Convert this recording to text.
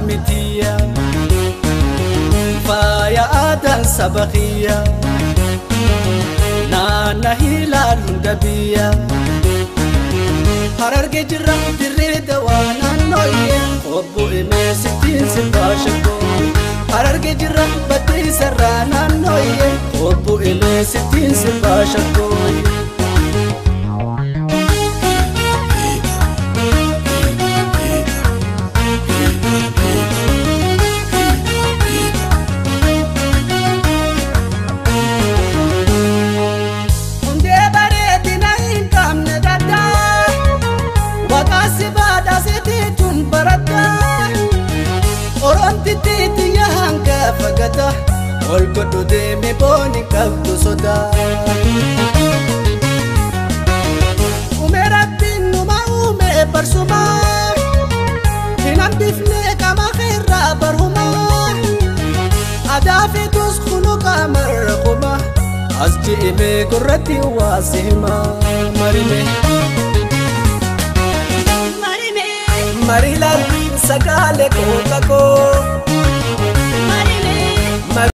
Lammitiyya faaya aadaan saba kiyya naanna hiilaan hunda biyya Hararge jirra dirree dawaa naannooyye obbo Imee sittiin sirbaa shakkoo Hararge jirra baddeessarraa naannooyye obbo Imee sittiin sirbaa shakkoo. Hundee bareedina hin qabne daddaa Waqaasi baadhaasitii tun baraddaa Oroomtitti xiyya hanga fagata ol godhu deeme booni qabdu sodaa. Uume rabbiin numa uume barsumaa hin hambifne qaama keerraa barumaa aadaa feetus kuluqa marquma as je'ime gurratti waa si hima marime. Marime. Marilaal sagale koo kakoo.